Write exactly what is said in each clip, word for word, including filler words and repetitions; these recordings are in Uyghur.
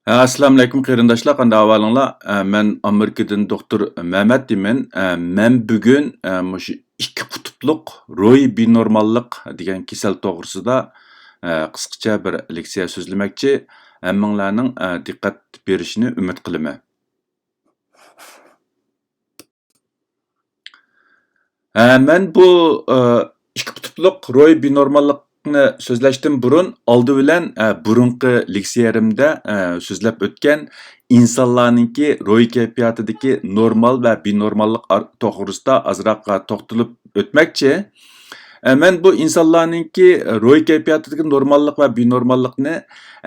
ئەسسالامۇئەلەيكۇم قېرىنداشلار، قانداق ئەھۋالىڭلار؟ ئە، مەن ئامېرىكىدىن دوختۇر مەمەت دېيمەن. ئە، مەن بۈگۈن، ئە، مۇشۇ ئىككى قۇتۇپلۇق روھىي بىنورماللىق دېگەن كېسەل توغرىسىدا، ئە، قىسقىچە بىر لېكسىيە سۆزلىمەكچى. ھەممىڭلارنىڭ، ئە، دىققەت بېرىشىنى ئۈمىد قىلىمەن. ھە، مەن بۇ، ئە، ئىككى قۇتۇپلۇق روھىي بىنورماللىقنى سۆزلەشتىن بۇرۇن، ئالدى بىلەن، ئە، بۇرۇنقى لېكسىيەلىرىمدە، ئە، سۆزلەپ ئۆتكەن ئىنسانلارنىڭكى روھىي كەيپىياتىدىكى نورمال ۋە بىنورماللىق ئار-، توغرىسىدا ئازراق، ئە، توختىلىپ ئۆتمەكچى. ئە، مەن بۇ ئىنسانلارنىڭكى روھىي كەيپىياتىدىكى نورماللىق ۋە بىنورماللىقنى،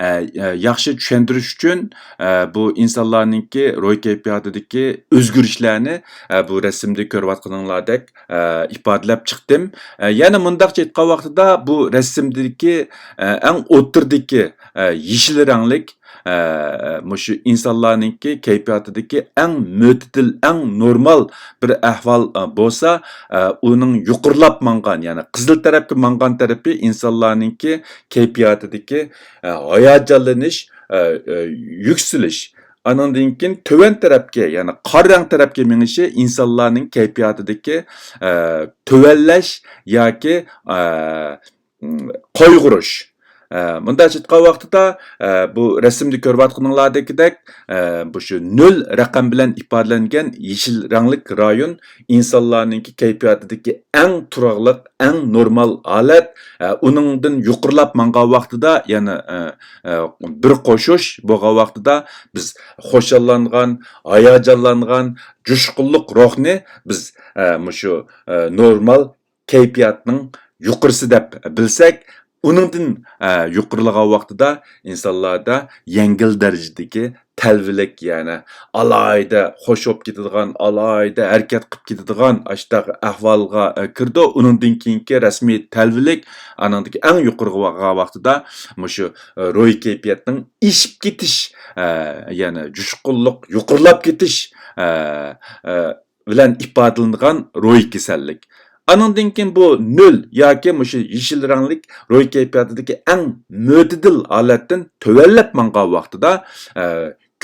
ئە، ئە، ياخشى چۈشەندۈرۈش ئۈچۈن، ئە، بۇ ئىنسانلارنىڭكى روھىي كەيپىياتىدىكى ئۆزگىرىشلەرنى، ئە، بۇ رەسىمدە كۆرۈۋاتقىنىڭلاردەك، ئە، ئىپادىلەپ چىقتىم. ئە، يەنە مۇنداقچە ئېيتقان ۋاقتىدا، بۇ رەسىمدىكى، ئە، ئەڭ ئوتتۇرىدىكى، ئە، يېشىل رەڭلىك، ئە، مۇشۇ ئىنسانلارنىڭكى كەيپىياتىدىكى ئەڭ مۆتىدىل، ئەڭ نورمال بىر ئەھۋال، ئە، بولسا، ئە، ئۇنىڭ يۇقىرىلاپ ماڭغان، يەنى قىزىل تەرەپكە ماڭغان تەرىپى ئىنسانلارنىڭكى كەيپىياتىدىكى، ئە، ھاياجانلىنىش، ئە، ئە، يۈكسىلىش. ئانىڭدىن كېيىن تۆۋەن تەرەپكە، يەنى قارا رەڭ تەرەپكە مېڭىشى ئىنسانلارنىڭ كەيپىياتىدىكى، ئە، تۆۋەنلەش ياكى، ئە، قايغۇرۇش. ئە، مۇنداق ئېيتقان ۋاقتىدا، ئە، بۇ رەسىمدە كۆرۈۋاتقىنىڭلاردىكىدەك، ئە، بۇ شۇ نۆل رەقەم بىلەن ئىپادىلەنگەن يېشىل رەڭلىك رايون ئىنسانلارنىڭكى كەيپىياتىدىكى ئەڭ تۇراقلىق، ئەڭ نورمال ھالەت. ئە، ئۇنىڭدىن يۇقىرىلاپ ماڭغان ۋاقتىدا، يەنى، ئە، ئە، بىر قوشۇش بولغان ۋاقتىدا بىز خۇشاللانغان، ھاياجانلانغان، جۇشقۇنلۇق روھنى بىز، ئە، مۇشۇ، ئە، نورمال كەيپىياتنىڭ يۇقىرىسى دەپ بىلسەك، ئۇنىڭدىن، ئە، يۇقىرىلىغان ۋاقتىدا ئىنسانلاردا يەڭگىل دەرىجىدىكى تەلۋىلىك، يەنى ئالاھىدە خوش بولۇپ كېتىدىغان، ئالاھىدە ھەرىكەت قىلىپ كېتىدىغان ئاشۇنداق ئەھۋالغا، ئە، كىرىدۇ. ئۇنىڭدىن كېيىنكى رەسمىي تەلۋىلىك، ئانىڭدىكى ئەڭ يۇقىرىغا بارغان ۋاقتىدا مۇشۇ، ئە، روھىي كەيپىياتنىڭ ئېشىپ كېتىش، ئە، يەنى جۇشقۇنلۇق يۇقىرىلاپ كېتىش، ئە، ئە، بىلەن ئىپادىلىنىدىغان روھىي كېسەللىك. ئانىڭدىن كېيىن بۇ نۆل ياكى مۇشۇ يېشىل رەڭلىك روھىي كەيپىياتىدىكى ئەڭ مۆتىدىل ھالەتتىن تۆۋەنلەپ ماڭغان ۋاقتىدا، ئە،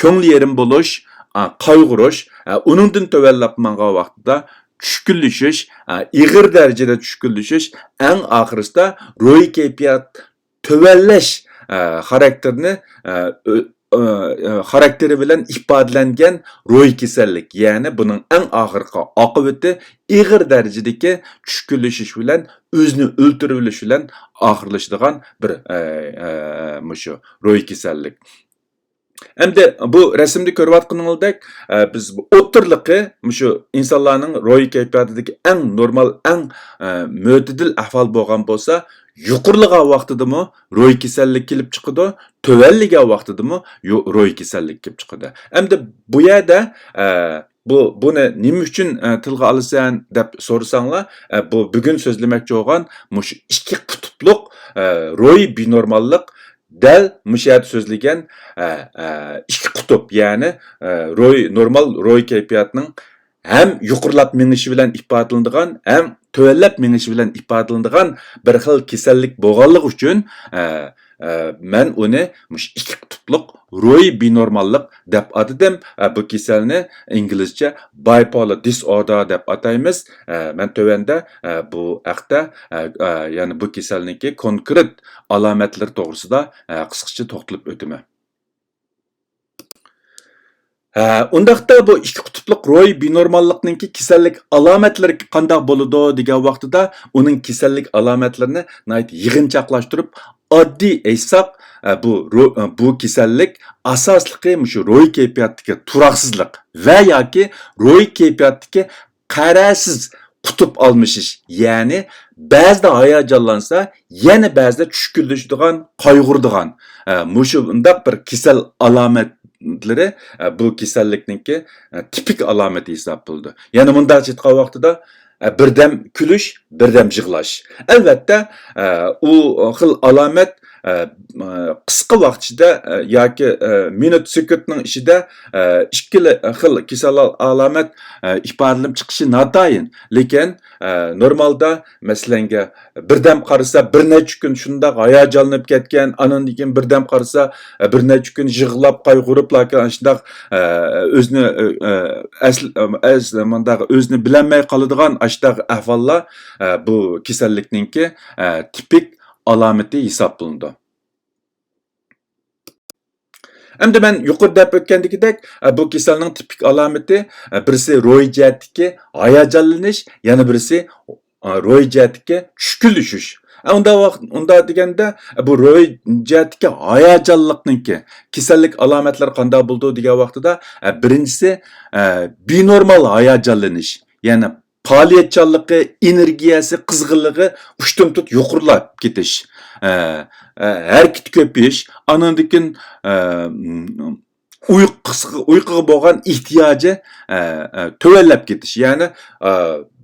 كۆڭلى يېرىم بولۇش، ئا، قايغۇرۇش، ئە، ئۇنىڭدىن تۆۋەنلەپ ماڭغان ۋاقتىدا چۈشكۈنلىشىش، ئا، ئېغىر دەرىجىدە چۈشكۈنلىشىش، ئەڭ ئاخىرىسىدا روھىي كەيپىيات تۆۋەنلەش، ئە، خاراكتېرىنى، ئە، ئۆ-، ئە، ئە، خاراكتېرى بىلەن ئىپادىلەنگەن روھىي كېسەللىك، يەنى بۇنىڭ ئەڭ ئاخىرقى ئاقىۋىتى ئېغىر دەرىجىدىكى چۈشكۈنلىشىش بىلەن، ئۆزىنى ئۆلتۈرۈۋېلىش بىلەن ئاخىرلىشىدىغان بىر، ئە، ئە، مۇشۇ روھىي كېسەللىك. ئەمدى بۇ رەسىمدە كۆرۈۋاتقىنىڭىزدەك، ئە، بىز بۇ ئوتتۇرىلىقى مۇشۇ ئىنسانلارنىڭ روھىي كەيپىياتىدىكى ئەڭ نورمال، ئەڭ، ئە، مۆتىدىل ئەھۋال بولغان بولسا، يۇقىرىلىغان ۋاقتىدىمۇ روھىي كېسەللىك كېلىپ چىقىدۇ، تۆۋەنلىگەن ۋاقتىدىمۇ يو-، روھىي كېسەللىك كېلىپ چىقىدۇ. ئەمدى بۇ يەردە، ئە، بۇ، بۇنى نېمە ئۈچۈن، ئە، تىلغا ئالىسەن دەپ سورىساڭلار، ئە، بۇ بۈگۈن سۆزلىمەكچى بولغان مۇشۇ ئىككى قۇتۇپلۇق، ئە، روھىي بىنورماللىق دەل مۇشۇ يەردە سۆزلىگەن، ئە، ئە، ئىككى قۇتۇپ، يەنى، ئە، روھىي، نورمال روھىي كەيپىياتنىڭ ھەم يۇقىرىلاپ مېڭىشى بىلەن ئىپادىلىنىدىغان، ھەم تۆۋەنلەپ مېڭىشى بىلەن ئىپادىلىنىدىغان بىر خىل كېسەللىك بولغانلىقى ئۈچۈن، ئە، ئە، مەن ئۇنى مۇشۇ ئىككى قۇتۇپلۇق روھىي بىنورماللىق دەپ ئاتىدىم. ئە، بۇ كېسەلنى ئىنگلىزچە بايپولار دىسئوردېر دەپ ئاتايمىز. ئە، مەن تۆۋەندە، ئە، بۇ ھەقتە، ئە، ئە، يەنى بۇ كېسەلنىڭكى كونكرېت ئالامەتلىرى توغرىسىدا، ئە، قىسقىچە توختىلىپ ئۆتىمەن. ھە، ئۇنداقتا بۇ ئىككى قۇتۇپلۇق روھىي بىنورماللىقنىڭكى كېسەللىك ئالامەتلىرى قانداق بولىدۇ دېگەن ۋاقتىدا، ئۇنىڭ كېسەللىك ئالامەتلىرىنى ناھايىتى يىغىنچاقلاشتۇرۇپ، ئاددىي ئېيتساق، ئە، بۇ رو-، ئە، بۇ كېسەللىك ئاساسلىقى مۇشۇ روھىي كەيپىياتتىكى تۇراقسىزلىق ۋە ياكى روھىي كەيپىياتتىكى قەرەلسىز قۇتۇپ ئالمىشىش، يەنى بەزىدە ھاياجانلانسا، يەنە بەزىدە چۈشكۈنلىشىدىغان، قايغۇرىدىغان، ئە، مۇشۇنداق بىر كېسەل ئالامەتلىرى، ئە، بۇ كېسەللىكنىڭكى، ئە، تىپىك ئالامىتى ھېسابلىنىدۇ. يەنى مۇنداقچە ئېيتقان ۋاقتىدا، ئە، بىردەم كۈلۈش، بىردەم يىغلاش. ئەلۋەتتە، ئە، ئۇ خىل ئالامەت ئە، ئە، قىسقا ۋاقىت ئىچىدە، ئە، ياكى، ئە، مىنۇت، سېكۇنتنىڭ ئىچىدە، ئە، ئىككىلا خىل كېسەل ئالامەت، ئە، ئىپادىلىنىپ چىقىشى ناتايىن. لېكىن، ئە، نورمالدا، مەسىلەنگە، بىردەم قارىسا، بىر نەچچە كۈن شۇنداق ھاياجانلىنىپ كەتكەن، ئانىڭدىن كېيىن بىردەم قارىسا، ئە، بىر نەچچە كۈن يىغلاپ، قايغۇرۇپ، لېكىن ئاشۇنداق، ئە، ئۆزىنى، ئە، ئەسل-، ئەس-، مۇنداق ئۆزىنى بىلەلمەي قالىدىغان ئاشۇنداق ئەھۋاللار، ئە، بۇ كېسەللىكنىڭكى، ئە، تىپىك ئالامىتى ھېسابلىنىدۇ. ئەمدى مەن يۇقىرىدا دەپ ئۆتكەندىكىدەك، ئە، بۇ كېسەلنىڭ تىپىك ئالامىتى، ئە، بىرسى روھىي جەھەتتىكى ھاياجانلىنىش، يەنە بىرسى، ئە، روھىي جەھەتتىكى چۈشكۈنلىشىش. ئە، ئۇنداق ۋاقىت، ئۇنداق دېگەندە، ئە، بۇ روھىي جەھەتتىكى ھاياجانلىقنىڭكى كېسەللىك ئالامەتلىرى قانداق بولىدۇ دېگەن ۋاقتىدا، ئە، بىرىنچىسى، ئە، بىنورمال ھاياجانلىنىش، يەنى پائالىيەتچانلىقى، ئېنېرگىيەسى، قىزغىنلىقى ئۇشتۇمتۇت يۇقىرىلاپ كېتىش. ئە، ئە، ھەرىكىتى كۆپىيىش، ئانىڭدىن كېيىن، ئە، ئۇيقۇسىغا، ئۇيقۇغا بولغان ئېھتىياجى، ئە، ئە، تۆۋەنلەپ كېتىش. يەنى، ئە،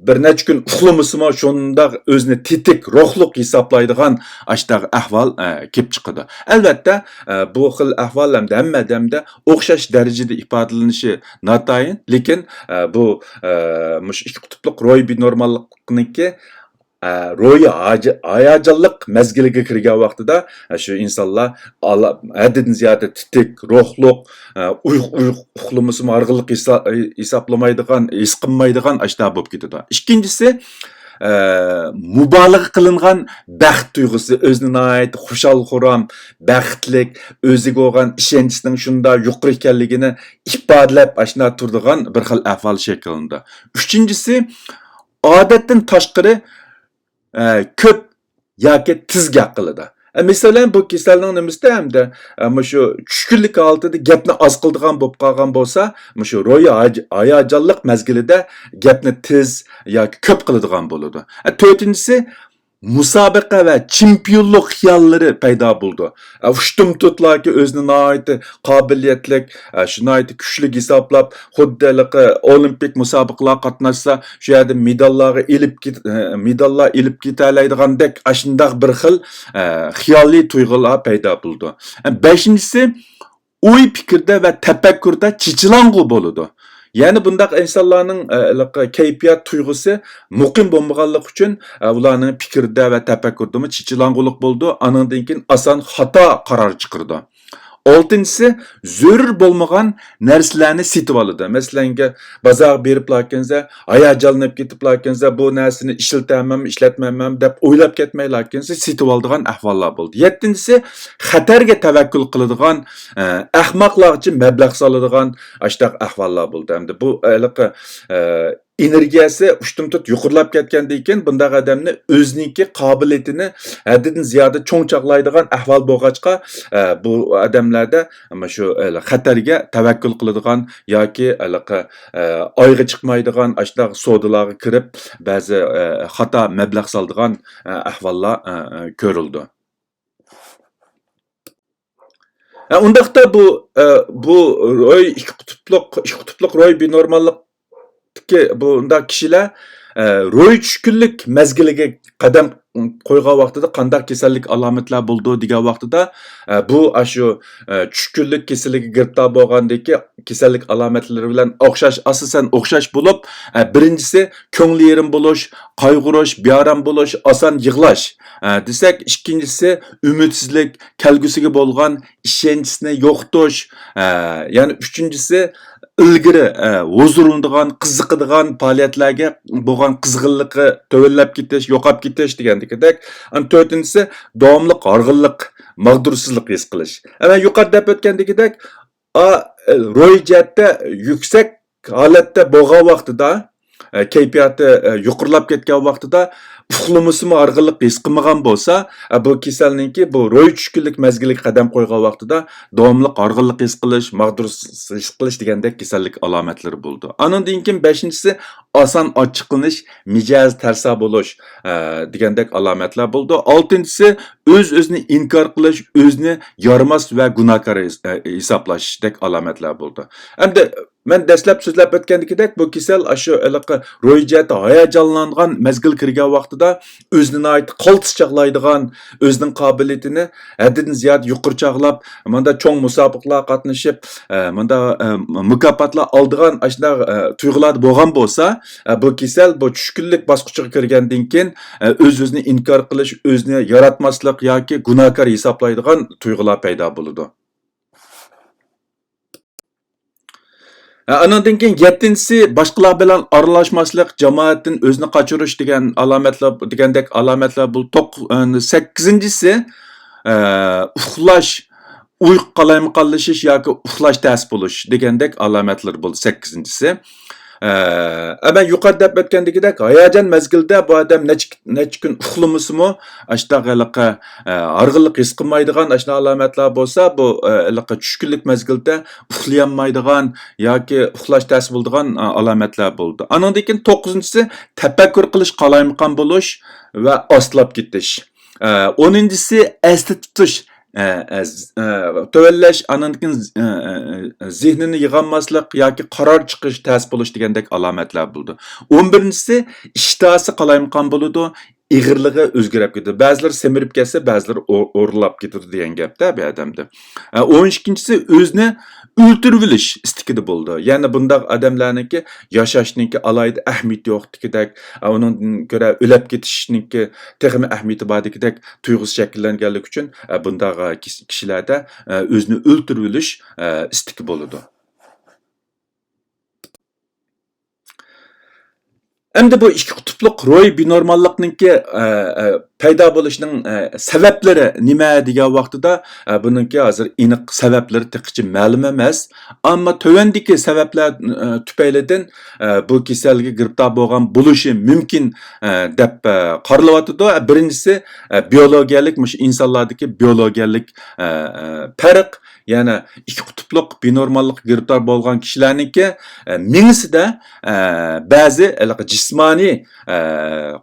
بىر نەچچە كۈن ئۇخلىمىسىمۇ شۇنداق ئۆزىنى تېتىك، روھلۇق ھېسابلايدىغان ئاشتاق ئەھۋال، ئە، كېلىپ چىقىدۇ. ئەلۋەتتە، ئە، بۇ خىل ئەھۋال ھەمدە ھەممە ئادەمدە ئوخشاش دەرىجىدە ئىپادىلىنىشى ناتايىن، لېكىن، ئە، بۇ، ئە، مۇشۇ ئىككى قۇتۇپلۇق روھىي بىنورماللىقنىڭكى، ئە، روھىي ھاجا-، ھاياجانلىق مەزگىلىگە كىرگەن ۋاقتىدا، ئە، شۇ ئىنسانلار ئالا-، ھەددىدىن زىيادە تېتىك، روھلۇق، ئە، ئۇيقۇ-، ئۇيقۇ-، ئۇخلىمىسىمۇ ھارغىنلىق ھېسا-، ھېسابلىمايدىغان، ھېس قىلمايدىغان ئاشتا بولۇپ كېتىدۇ. ئىككىنچىسى، ئە، مۇبالىغە قىلىنغان بەخت تۇيغۇسى، ئۆزىنى ناھايىتى خۇشال-خۇرام، بەختلىك، ئۆزىگە بولغان ئىشەنچىسىنىڭ شۇنداق يۇقىرى ئىكەنلىكىنى ئىپادىلەپ، ئاشۇنداق تۇرىدىغان بىر خىل ئەھۋال شەكىللىنىدۇ. ئۈچىنچىسى، ئادەتتىن تاشقىرى، ئە، كۆپ ياكى تېز گەپ قىلىدۇ. ئە، مەسىلەن، بۇ كېسەلنىڭ نېمىسىدە ھەمدە، ئە، مۇشۇ چۈشكۈنلۈك ھالىتىدە گەپنى ئاز قىلىدىغان بولۇپ قالغان بولسا، مۇشۇ روھىي ھاج-، ھاياجانلىق مەزگىلىدە گەپنى تېز ياكى كۆپ قىلىدىغان بولىدۇ. ئە، تۆتىنچىسى، مۇسابىقە ۋە چېمپىيونلۇق خىياللىرى پەيدا بولىدۇ. ئە، ئۇشتۇمتۇتلاكى ئۆزىنى ناھايىتى قابىلىيەتلىك، ئە، شۇ ناھايىتى كۈچلۈك ھېسابلاپ، خۇددى ھېلىقى ئولىمپىك مۇسابىقىلارغا قاتناشسا، شۇ يەردە مېداللارغا ئېلىپ كېت-، ئە، مېداللار ئېلىپ كېتەلەيدىغاندەك ئاشۇنداق بىر خىل، ئە، خىيالىي تۇيغۇلار پەيدا بولىدۇ. ئە، بەشىنچىسى، ئوي پىكىردە ۋە تەپەككۇردا چېچىلاڭغۇ بولىدۇ. يەنى بۇنداق ئىنسانلارنىڭ، ئە، ھېلىقى كەيپىيات تۇيغۇسى مۇقىم بولمىغانلىقى ئۈچۈن، ئە، ئۇلارنىڭ پىكىردە ۋە تەپەككۇردىمۇ چېچىلاڭغۇلۇق بولىدۇ. ئانىڭدىن كېيىن ئاسان خاتا قارار چىقىرىدۇ. ئالتىنچىسى، زۆرۈر بولمىغان نەرسىلەرنى سېتىۋالىدۇ. مەسىلەنگە، بازارغا بېرىپلا كەنسە، ھاياجانلىنىپ كېتىپلا كەنسە، بۇ نەرسىنى ئىشلىتەمەن، ئىشلەتمەيمەن دەپ ئويلاپ كەتمەيلا كەنسە، سېتىۋالىدىغان ئەھۋاللار بولدى. يەتتىنچىسى، خەتەرگە تەۋەككۈل قىلىدىغان، ئە، ئەخمەقلارچە مەبلەغ سالىدىغان ئاشتاق ئەھۋاللار بولدى. ئەمدى بۇ ھېلىقى، ئە، ئېنېرگىيەسى ئۇشتۇمتۇت يۇقىرىلاپ كەتكەندىن كېيىن، بۇنداق ئادەمنى ئۆزىنىڭكى قابىلىيىتىنى ھەددىدىن زىيادە چوڭ چاغلايدىغان ئەھۋال بولغاچقا، ئە، بۇ ئادەملەردە مانا شۇ، ئە، خەتەرگە تەۋەككۈل قىلىدىغان ياكى ھېلىقى، ئە، ئايغا چىقمايدىغان ئاشۇنداق سودىلارغا كىرىپ، بەزى، ئە، خاتا مەبلەغ سالىدىغان، ئە، ئەھۋاللار، ئە، ئە، كۆرۈلىدۇ. ھە، ئۇنداقتا بۇ، ئە، بۇ روھىي ئىككى قۇتۇپلۇق، ئىككى قۇتۇپلۇق روھىي بىنورماللىقتىكى بۇنداق كىشىلەر، ئە، روھىي چۈشكۈنلۈك مەزگىلىگە قەدەم قويغان ۋاقتىدا قانداق كېسەللىك ئالامەتلەر بولىدۇ دېگەن ۋاقتىدا، ئە، بۇ ئاشۇ، ئە، چۈشكۈنلۈك كېسىلىگە گىرىپتار بولغاندىكى كېسەللىك ئالامەتلىرى بىلەن ئوخشاش، ئاساسەن ئوخشاش بولۇپ، ئە، بىرىنچىسى كۆڭلى يېرىم بولۇش، قايغۇرۇش، بىئارام بولۇش، ئاسان يىغلاش، ئە، دېسەك، ئىككىنچىسى ئۈمىدسىزلىك، كەلگۈسىگە بولغان ئىشەنچىسىنى يوقىتىش، ئە، يەنى ئۈچىنچىسى ئىلگىرى، ئە، ھۇزۇرلىنىدىغان، قىزىقىدىغان پائالىيەتلەرگە بولغان قىزغىنلىقى تۆۋەنلەپ كېتىش، يوقاپ كېتىش دېگەندىكىدەك. ئەنە تۆتىنچىسى داۋاملىق ھارغىنلىق، ماغدۇرسىزلىق ھېس قىلىش. ئەنە يۇقىرىدا دەپ ئۆتكەندىكىدەك، ئا، روھىي جەھەتتە يۈكسەك ھالەتتە بولغان ۋاقتىدا، ئە، كەيپىياتى، ئە، يۇقىرىلاپ كەتكەن ۋاقتىدا ئۇخلىمىسىمۇ ھارغىنلىق ھېس قىلمىغان بولسا، ئە، بۇ كېسەلنىڭكى بۇ روھىي چۈشكۈنلۈك مەزگىلىگە قەدەم قويغان ۋاقتىدا داۋاملىق ھارغىنلىق ھېس قىلىش، ماغدۇر ھېس قىلىش دېگەندەك كېسەللىك ئالامەتلىرى بولىدۇ. ئانىڭدىن كېيىن بەشىنچىسى ئاسان ئاچچىقلىنىش، مىجەزى تەرسا بولۇش، ئە، دېگەندەك ئالامەتلەر بولىدۇ. ئالتىنچىسى ئۆز-ئۆزىنى ئىنكار قىلىش، ئۆزىنى يارىماس ۋە گۇناھكار ھېس-، ئە، ھېسابلاشتەك ئالامەتلەر بولىدۇ. ئەمدى مەن دەسلەپ سۆزلەپ ئۆتكەندىكىدەك، بۇ كېسەل ئاشۇ ھېلىقى روھىي جەھەتتە ھاياجانلانغان مەزگىل كىرگەن ۋاقتىدا ئۆزىنى ناھايىتى قالتىس چاغلايدىغان، ئۆزىنىڭ قابىلىيىتىنى ھەددىدىن زىيادە يۇقىرى چاغلاپ، مۇنداق چوڭ مۇسابىقىلەرگە قاتنىشىپ، ئە، مۇنداق، ئە، مۇكاپاتلار ئالىدىغان ئاشۇنداق، ئە، تۇيغۇلاردا بولغان بولسا، ئە، بۇ كېسەل بۇ چۈشكۈنلۈك باسقۇچىغا كىرگەندىن كېيىن، ئە، ئۆز-ئۆزىنى ئىنكار قىلىش، ئۆزىنى ياراتماسلىق ياكى گۇناھكار ھېسابلايدىغان تۇيغۇلار پەيدا بولىدۇ. ھە، ئانىڭدىن كېيىن يەتتىنچىسى، باشقىلار بىلەن ئارىلاشماسلىق، جامائەتتىن ئۆزىنى قاچۇرۇش دېگەن ئالامەتلەر، دېگەندەك ئالامەتلەر بولدى. توق-، ئە، سەككىزىنچىسى، ئە، ئۇخلاش، ئۇيقۇ قالايمىقانلىشىش ياكى ئۇخلاش تەس بولۇش دېگەندەك ئالامەتلەر بولدى، سەككىزىنچىسى. ئە، مەن يۇقىرىدا دەپ ئۆتكەندىكىدەك، ھاياجان مەزگىلىدە بۇ ئادەم نەچچە، نەچچە كۈن ئۇخلىمىسىمۇ، ئاشۇنداق ھېلىقى، ئە، ھارغىنلىق ھېس قىلمايدىغان ئاشۇنداق ئالامەتلەر بولسا، بۇ، ئە، ھېلىقى چۈشكۈنلۈك مەزگىلدە ئۇخلىيالمايدىغان ياكى ئۇخلاش تەس بولىدىغان، ئە، ئالامەتلەر بولىدۇ. ئانىڭدىن كېيىن توققۇزىنچىسى، تەپەككۇر قىلىش قالايمىقان بولۇش ۋە ئاستىلاپ كېتىش. ئە، ئونىنچىسى، ئەستە تۇتۇش، ئە، ئە، ز-، ئە، تۆۋەنلەش، ئانىڭدىن كېيىن ز-، ئە، ئە، ئە، زېھنىنى يىغالماسلىق ياكى قارار چىقىش تەس بولۇش دېگەندەك ئالامەتلەر بولىدۇ. ئون بىرىنچىسى، ئىشتىھاسى قالايمىقان بولىدۇ، ئېغىرلىقى ئۆزگىرىپ كېتىدۇ. بەزىلىرى سېمىرىپ كەتسە، بەزىلىرى ئو-، ئورۇنلاپ كېتىدۇ دېگەن گەپتە بۇ ئادەمدە. ئە، ئون ئىككىنچىسى، ئۆزىنى ئۆلتۈرۈۋېلىش ئىستىكىدە بولىدۇ. يەنى بۇنداق ئادەملەرنىڭكى ياشاشنىڭكى ئالاھىدە ئەھمىيىتى يوقتىكىدەك، ئە، ئۇنىڭدىن كۆرە ئۆلۈپ كېتىشنىڭكى تېخىمۇ ئەھمىيىتى باردىكىدەك تۇيغۇسى شەكىللەنگەنلىكى ئۈچۈن، ئە، بۇنداق، ئە، كىش-، كىشىلەردە، ئە، ئۆزىنى ئۆلتۈرۈۋېلىش، ئە، ئىستىكى بولىدۇ. ئەمدى بۇ ئىككى قۇتۇپلۇق روھىي بىنورماللىقنىڭكى، ئە، ئە، پەيدا بولۇشىنىڭ، ئە، سەۋەبلىرى نېمە دېگەن ۋاقتىدا، ئە، بۇنىڭكى ھازىر ئېنىق سەۋەبلىرى تېخىچە مەلۇم ئەمەس. ئەمما تۆۋەندىكى سەۋەبلەر، ئە، تۈپەيلىدىن، ئە، بۇ كېسەلگە گىرىپتار بولغان بولۇشى مۇمكىن، ئە، دەپ، ئە، قارىلىۋاتىدۇ. ئە، بىرىنچىسى، ئە، بىيولوگىيەلىك، مۇشۇ ئىنسانلاردىكى بىيولوگىيەلىك، ئە، ئە، پەرق. يەنى ئىككى قۇتۇپلۇق بىنورماللىققا گىرىپتار بولغان كىشىلەرنىڭكى، ئە، مېڭىسىدە، ئە، بەزى ھېلىقى جىسمانىي، ئە،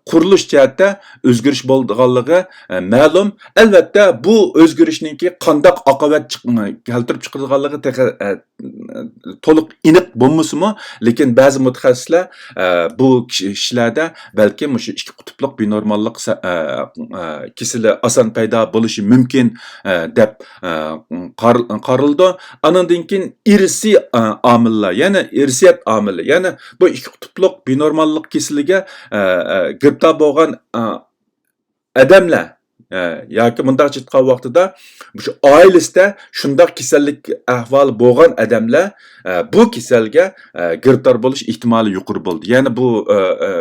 قۇرۇلۇش جەھەتتە ئۆزگىرىش بولىدىغانلىقى، ئە، مەلۇم. ئەلۋەتتە، بۇ ئۆزگىرىشنىڭكى قانداق ئاقىۋەت چىق-، كەلتۈرۈپ چىقىرىدىغانلىقى تېخى، ئە، تولۇق ئېنىق بولمىسىمۇ، لېكىن بەزى مۇتەخەسسىسلەر، ئە، بۇ كىشى-، كىشىلەردە بەلكىم مۇشۇ ئىككى قۇتۇپلۇق بىنورماللىق سە-، ئە، ئە، كېسىلى ئاسان پەيدا بولۇشى مۇمكىن، ئە، دەپ، ئە، قار-، قارىلىدۇ. ئانىڭدىن كېيىن ئىرسىي، ئە، ئامىللار، يەنى ئىرسىيەت ئامىلى، يەنى بۇ ئىككى قۇتۇپلۇق بىنورماللىق كېسىلىگە، ئە، ئە، گىرىپتار بولغان، ئە، ئادەملەر، ئە، ياكى مۇنداقچە ئېيتقان ۋاقتىدا، مۇشۇ ئائىلىسىدە شۇنداق كېسەللىك ئەھۋالى بولغان ئادەملەر، ئە، بۇ كېسەلگە، ئە، گىرىپتار بولۇش ئېھتىمالى يۇقىرى بولىدۇ. يەنى بۇ، ئە، ئە،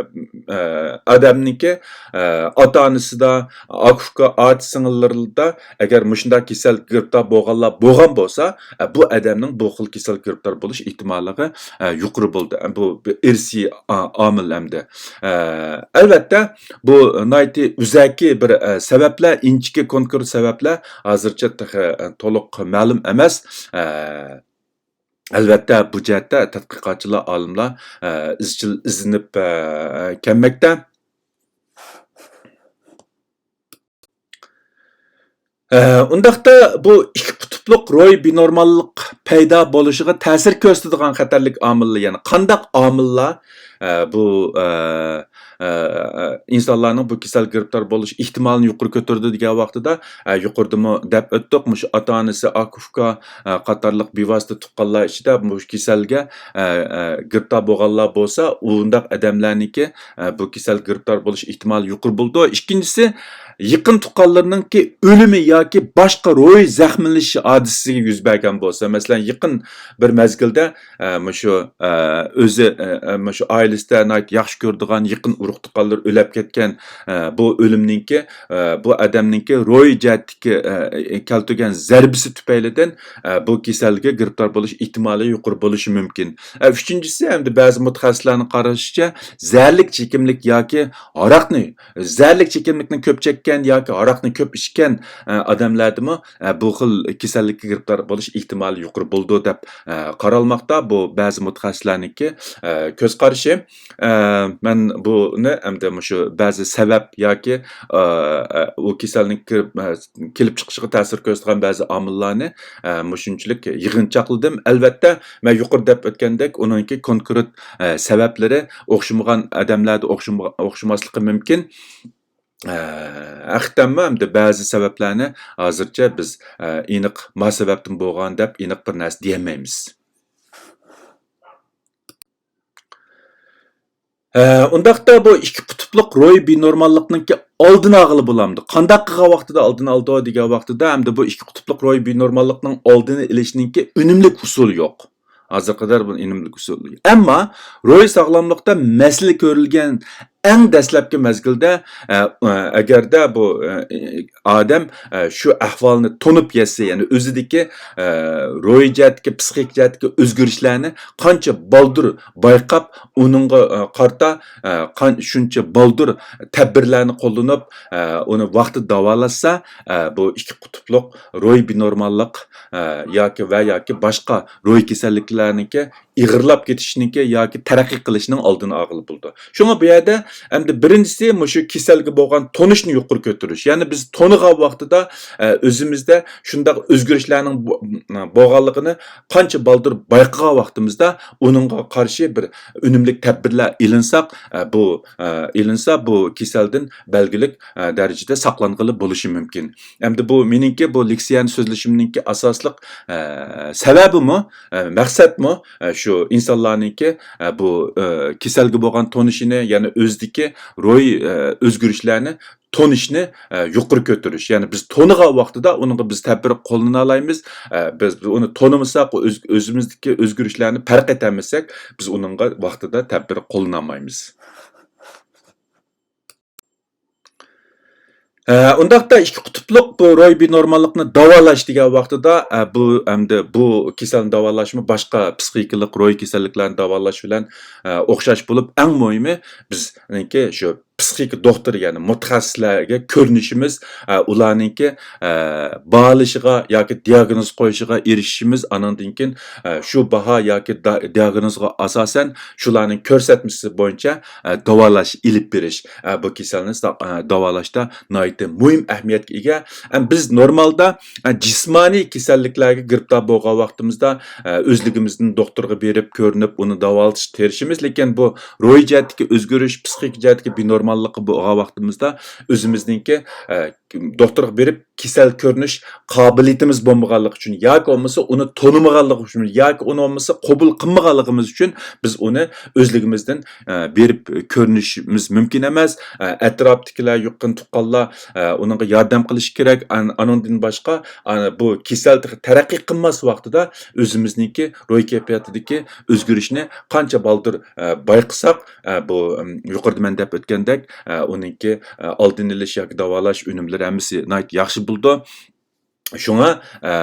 ئە، ئادەمنىڭكى، ئە، ئاتا-ئانىسىدا، ئاكا-ئۇكا، ئاچا-سىڭىللىرىدا ئەگەر مۇشۇنداق كېسەلگە گىرىپتار بولغانلار بولغان بولسا، ئە، بۇ ئادەمنىڭ بۇ خىل كېسەلگە گىرىپتار بولۇش ئېھتىماللىقى، ئە، يۇقىرى بولىدۇ. ئە، بۇ بىر ئىرسىي ئا-، ئامىل ئەمدى. ئە، ئەلۋەتتە، بۇ ناھايىتى ئۆزەكى بىر، ئە، سەۋەبلەر، ئىنچىكە كونكرېت سەۋەبلەر ھازىرچە تېخى، ئە، تولۇق مەلۇم ئەمەس. ئە، ئەلۋەتتە، بۇ جەھەتتە تەتقىقاتچىلار، ئالىملار، ئە، ئىزچىل ئىزدىنىپ، ئە، كەلمەكتە. ئە، ئۇنداقتا بۇ ئىككى قۇتۇپلۇق روھىي بىنورماللىق پەيدا بولۇشىغا تەسىر كۆرسىتىدىغان خەتەرلىك ئامىللار، يەنى قانداق ئامىللار، ئە، بۇ، ئە، ئە، ئە، ئىنسانلارنىڭ بۇ كېسەلگە گىرىپتار بولۇش ئېھتىمالىنى يۇقىرى كۆتۈرىدۇ دېگەن ۋاقتىدا، ئە، يۇقىرىدىمۇ دەپ ئۆتتۇق، مۇشۇ ئاتا-ئانىسى، ئاكا-ئۇكا، ئە، قاتارلىق بىۋاسىتە تۇغقانلار ئىچىدە مۇشۇ كېسەلگە، ئە، ئە، گىرىپتار بولغانلار بولسا، ئۇنداق ئادەملەرنىڭكى، ئە، بۇ كېسەلگە گىرىپتار بولۇش ئېھتىمالى يۇقىرى بولىدۇ. ئىككىنچىسى، يېقىن تۇغقانلىرىنىڭكى ئۆلۈمى ياكى باشقا روھىي زەخىملىنىش ھادىسىسىگە يۈز بەرگەن بولسا، مەسىلەن، يېقىن بىر مەزگىلدە، ئە، مۇشۇ، ئە، ئۆزى، ئە، ئە، مۇشۇ ئائىلىسىدە ناھايىتى ياخشى كۆرىدىغان يېقىن ئۇرۇق-تۇغقانلىرى ئۆلۈپ كەتكەن، ئە، بۇ ئۆلۈمنىڭكى، ئە، بۇ ئادەمنىڭكى روھىي جەھەتتىكى، ئە، كەلتۈرگەن زەربىسى تۈپەيلىدىن، ئە، بۇ كېسەلگە گىرىپتار بولۇش ئېھتىمالى يۇقىرى بولۇشى مۇمكىن. ئە، ئۈچىنچىسى، ئەمدى بەزى مۇتەخەسسىسلەرنىڭ قارىشىچە، زەھەرلىك چېكىملىك ياكى ھاراقنى، زەھەرلىك چېكىملىكنى كۆپ چەككەن ئىچكەن ياكى ھاراقنى كۆپ ئىچكەن، ئە، ئادەملەردىمۇ، ئە، بۇ خىل كېسەللىككە گىرىپتار بولۇش ئېھتىمالى يۇقىرى بولىدۇ دەپ، ئە، قارالماقتا. بۇ بەزى مۇتەخەسسىسلەرنىڭكى، ئە، كۆز قارىشى. ئە، مەن بۇنى ئەمدى مۇشۇ بەزى سەۋەب ياكى، ئە، ئە، ئۇ كېسەلنىڭ كىرىپ، ئە، كېلىپ چىقىشىغا تەسىر كۆرسىتىدىغان بەزى ئامىللارنى، ئە، مۇشۇنچىلىك يىغىنچاقلىدىم. ئەلۋەتتە، مەن يۇقىرىدا دەپ ئۆتكەندەك، ئۇنىڭكى كونكرېت، ئە، سەۋەبلىرى ئوخشىمىغان ئادەملەردە ئوخشىما-، ئوخشىماسلىقى مۇمكىن. ئە، ھەقىقەتەنمۇ ئەمدى بەزى سەۋەبلەرنى ھازىرچە بىز، ئە، ئېنىق ما سەۋەبتىن بولغان دەپ ئېنىق بىر نەرسە دېيەلمەيمىز. ئە، ئۇنداقتا بۇ ئىككى قۇتۇپلۇق روھىي بىنورماللىقنىڭكى ئالدىنى ئالغىلى بولامدۇ؟ قانداق قىلغان ۋاقتىدا ئالدىنى ئالىدۇ دېگەن ۋاقتىدا، ئەمدى بۇ ئىككى قۇتۇپلۇق روھىي بىنورماللىقنىڭ ئالدىنى ئېلىشنىڭكى ئۈنۈملۈك ئۇسۇلى يوق. ھازىرغا قەدەر بۇ ئۈنۈملۈك ئۇسۇل. ئەمما روھىي ساغلاملىقتا مەسىلە كۆرۈلگەن ئەڭ دەسلەپكى مەزگىلدە، ئە، ئە، ئەگەردە بۇ، ئە، ئادەم، ئە، شۇ ئەھۋالنى تونۇپ يەتسە، يەنى ئۆزىدىكى، ئە، روھىي جەھەتتىكى، پسىخىك جەھەتتىكى ئۆزگىرىشلەرنى قانچە بالدۇر بايقاپ، ئۇنىڭغا، ئە، قارىتا، ئە، قان-، شۇنچە بالدۇر تەدبىرلەرنى قوللىنىپ، ئە، ئۇنى ۋاقتىدا داۋالاشسا، ئە، بۇ ئىككى قۇتۇپلۇق روھىي بىنورماللىق، ئە، ياكى ۋە ياكى باشقا روھىي كېسەللىكلەرنىڭكى ئېغىرلاپ كېتىشنىڭكى ياكى تەرەققىي قىلىشنىڭ ئالدىنى ئالغىلى بولىدۇ. شۇڭا بۇ يەردە ئەمدى بىرىنچىسى مۇشۇ كېسەلگە بولغان تونۇشنى يۇقىرى كۆتۈرۈش. يەنى بىز تونۇغان ۋاقتىدا، ئە، ئۆزىمىزدە شۇنداق ئۆزگىرىشلەرنىڭ بو-، بولغانلىقىنى قانچە بالدۇر بايقىغان ۋاقتىمىزدا ئۇنىڭغا قارشى بىر ئۈنۈملۈك تەدبىرلەر ئېلىنساق، ئە، بۇ، ئە، ئېلىنسا بۇ كېسەلدىن بەلگىلىك، ئە، دەرىجىدە ساقلانغىلى بولۇشى مۇمكىن. ئەمدى بۇ مېنىڭكى بۇ لېكسىيەنى سۆزلىشىمنىڭكى ئاساسلىق، ئە، سەۋەبىمۇ، ئە، مەقسەتمۇ، ئە، شۇ ئىنسانلارنىڭكى، ئە، بۇ، ئە، كېسەلگە بولغان تونۇشىنى، يەنى ئۆزىدىكى روھىي، ئە، ئۆزگىرىشلەرنى تونۇشنى، ئە، يۇقىرى كۆتۈرۈش. يەنى بىز تونۇغان ۋاقتىدا ئۇنىڭغا بىز تەدبىر قوللىنالايمىز. ئە، بىز ئۇنى تونۇمىساق، ئۆز-، ئۆزىمىزدىكى ئۆزگىرىشلەرنى پەرق ئېتەلمىسەك، بىز ئۇنىڭغا ۋاقتىدا تەدبىر قوللىنالمايمىز. ئە، ئۇنداقتا ئىككى قۇتۇپلۇق بۇ روھىي بىنورماللىقنى داۋالاش دېگەن ۋاقتىدا، ئە، بۇ ئەمدى بۇ كېسەلنى داۋالاشمۇ باشقا پسىخىكىلىق روھىي كېسەللىكلەرنى داۋالاش بىلەن، ئە، ئوخشاش بولۇپ، ئەڭ مۇھىمى بىزنىڭكى شۇ پسىخىكا دوختۇرى، يەنى مۇتەخەسسىسلەرگە كۆرۈنۈشىمىز، ئە، ئۇلارنىڭكى، ئە، باھالىشىغا ياكى دىياگنوز قويۇشىغا ئېرىشىشىمىز، ئانىڭدىن كېيىن، ئە، شۇ باھا ياكى دا-، دىياگنوزغا ئاساسەن شۇلارنىڭ كۆرسەتمىسى بويىچە، ئە، داۋالاش ئېلىپ بېرىش، ئە، بۇ كېسەلنى ساق-، ئە، داۋالاشتا ناھايىتى مۇھىم ئەھمىيەتكە ئىگە. ئە، بىز نورمالدا، ئە، جىسمانىي كېسەللىكلەرگە گىرىپتار بولغان ۋاقتىمىزدا، ئە، ئۆزلۈكىمىزدىن دوختۇرغا بېرىپ كۆرۈنۈپ، ئۇنى داۋالىتىشقا تىرىشىمىز. لېكىن بۇ روھىي جەھەتتىكى ئۆزگىرىش، پسىخىك جەھەتتىكى بىنورماللىققا بولغان ۋاقتىمىزدا ئۆزىمىزنىڭكى، ئە، دوختۇرغا بېرىپ كېسەل كۆرۈنۈش قابىلىيىتىمىز بولمىغانلىقى ئۈچۈن ياكى بولمىسا ئۇنى تونۇمىغانلىقى ئۈچۈن ياكى ئۇنى بولمىسا قوبۇل قىلمىغانلىقىمىز ئۈچۈن بىز ئۇنى ئۆزلۈكىمىزدىن، ئە، بېرىپ كۆرۈنۈشىمىز مۇمكىن ئەمەس. ئە، ئەتراپتىكىلەر، يېقىن تۇغقانلار، ئە، ئۇنىڭغا ياردەم قىلىشى كېرەك. ئان-، ئانىڭدىن باشقا، ئە، بۇ كېسەل تېخى تەرەققىي قىلماس ۋاقتىدا ئۆزىمىزنىڭكى روھىي كەيپىياتىدىكى ئۆزگىرىشنى قانچە بالدۇر، ئە، بايقىساق، ئە، بۇ، ئىم، يۇقىرىدا مەن دەپ ئۆتكەندەك، ئە، ئۇنىڭكى، ئە، ئالدىنى ئېلىش ياكى داۋالاش ئۈنۈملىرى ھەممىسى ناھايىتى ياخشى بولىدۇ. شۇڭا، ئە،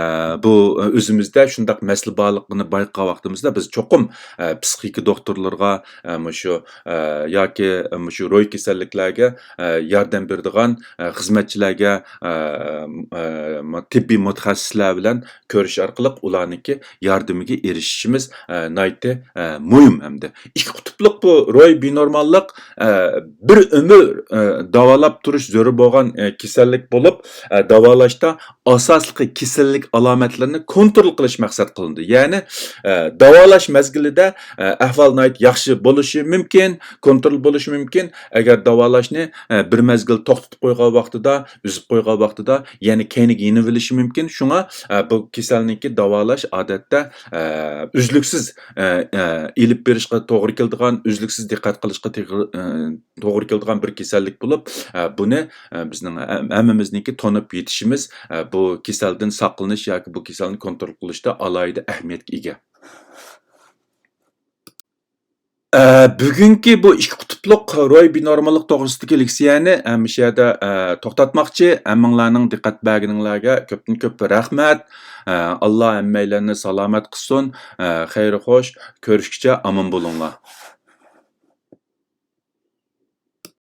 بۇ ئۆزىمىزدە شۇنداق مەسىلە بارلىقىنى بايقىغان ۋاقتىمىزدا بىز چوقۇم، ئە، پسىخىكا دوختۇرلىرىغا، ئە، مۇشۇ، ئە، ياكى مۇشۇ روھىي كېسەللىكلەرگە، ئە، ياردەم بېرىدىغان، ئە، خىزمەتچىلەرگە، ئە، ئە، تېببىي مۇتەخەسسىسلەر بىلەن كۆرۈش ئارقىلىق ئۇلارنىڭكى ياردىمىگە ئېرىشىشىمىز، ئە، ناھايىتى، ئە، مۇھىم ھەمدە. ئىككى قۇتۇپلۇق بۇ روھىي بىنورماللىق، ئە، بىر ئۆمۈر، ئە، داۋالاپ تۇرۇش زۆرۈر بولغان، ئە، كېسەللىك بولۇپ، ئە، داۋالاشتا ئاساسلىقى كېسەللىك ئالامەتلىرىنى كونترول قىلىش مەقسەت قىلىنىدۇ. يەنى، ئە، داۋالاش مەزگىلىدە، ئە، ئەھۋال ناھايىتى ياخشى بولۇشى مۇمكىن، كونترول بولۇشى مۇمكىن. ئەگەر داۋالاشنى، ئە، بىر مەزگىل توختىتىپ قويغان ۋاقتىدا، ئۈزۈپ قويغان ۋاقتىدا يەنە كەينىگە يېنىۋېلىشى مۇمكىن. شۇڭا، ئە، بۇ كېسەلنىڭكى داۋالاش ئادەتتە، ئە، ئۈزلۈكسىز، ئە، ئە، ئېلىپ بېرىشقا توغرا كېلىدىغان، ئۈزلۈكسىز دىققەت قىلىشقا تېغىر-، ئە، توغرا كېلىدىغان بىر كېسەللىك بولۇپ، ئە، بۇنى، ئە، بىزنىڭ ھە-، ھەممىمىزنىڭكى تونۇپ يېتىشىمىز، ئە، بۇ كېسەلدىن ساقلىنىش ياكى بۇ كېسەلنى كونترول قىلىشتا ئالاھىدە ئەھمىيەتكە ئىگە. ئە، بۈگۈنكى بۇ ئىككى قۇتۇپلۇق روھىي بىنورماللىق توغرىسىدىكى لېكسىيەنى، ئە، مۇشۇ يەردە، ئە، توختاتماقچى. ھەممىڭلارنىڭ دىققەت بەرگىنىڭلارگە كۆپتىن كۆپ رەھمەت. ئە، ئاللا ھەممەيلەننى سالامەت قىلسۇن. ئە، خەير خوش، كۆرۈشكىچە ئامان بولۇڭلار.